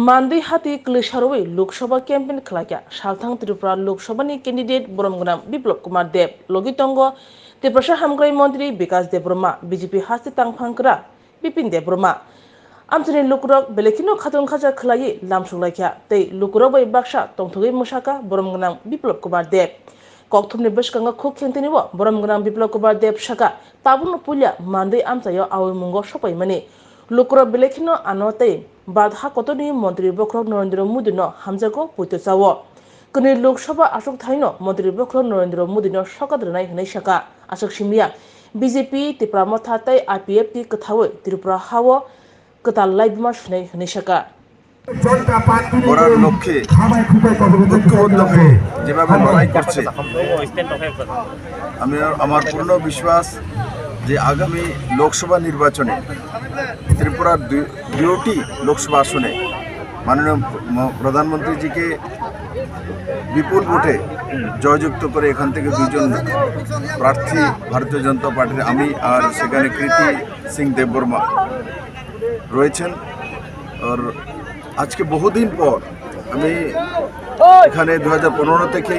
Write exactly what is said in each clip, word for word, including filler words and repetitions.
Mandwi hati kwlwi sarwi Lok Sabha campaign khlaikha salthang Tripura Lok Sabha ni candidate borom gwnang Biplab Kumar Deb, logi tongo Tiprasa Hamkrai Montri Bikas Debbarma, B J P haste tangphang kwrak Bipin Debbarma. Amchaini lukurok belai kheno khatung khacha khwlaiwi lamsok laikha tei lukurok bai baksa tongthogwi mwsakha borom gwnang Biplab Kumar Deb. Kokthumni bwskango khuk khengtini o borom gwnang Biplab Kumar Deb sakha, tabukno puila Mandwi amchaio awi mungo sopaimani. Lukurok belai kheno ano tei Bharat ha kotorni Montri bokhorok Narendra Modi no hamjago, poito chao. Kwnwi Lok Sabha achuk thaino Montri bokhorok Narendra Modi no sokat rwnai hwnwi sakha. Achuk simliya, B J P, Tipra Motha tei I P F T kwthaui Tripura hao kwtal laibuma sunai hwnwi sakha. করার লক্ষ্যে ঐক্যবদ্ধ হয়ে যেভাবে লড়াই করছে, আমি, আমার পূর্ণ বিশ্বাস যে আগামী লোকসভা নির্বাচনে ত্রিপুরার দুই, দুইটি লোকসভা আসনে মাননীয় ম-, প্রধানমন্ত্রীজিকে বিপুল ভোটে জয়যুক্ত করে এখান থেকে দুইজন প্রার্থী ভারতীয় জনতা পার্টির, আমি আর সেখানে কৃতি সিং দেববর্মা রয়েছেন। আর আজকে বহুদিন পর আমি এখানে দু হাজার পনেরো থেকে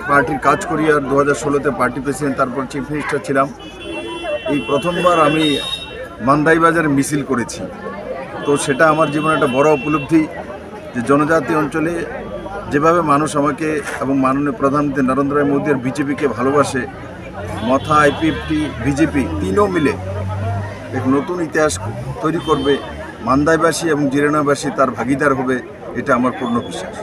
পার্টির কাজ করি, আর দু হাজার ষোলোতে পার্টি প্রেসিডেন্ট, তারপর চিফ মিনিস্টার ছিলাম। এই প্রথমবার আমি মান্দাই বাজারে মিছিল করেছি, তো সেটা আমার জীবনে একটা বড় উপলব্ধি যে জনজাতি অঞ্চলে যেভাবে মানুষ আমাকে এবং মাননীয় প্রধানমন্ত্রী নরেন্দ্র মোদী আর বিজেপিকে ভালোবাসে, মথা, আইপিএফটি, বিজেপি তিনও মিলে এক নতুন ইতিহাস তৈরি করবে। মান্দাইবাসী এবং জিরানাবাসী তার ভাগিদার হবে, এটা আমার পূর্ণ বিশ্বাস।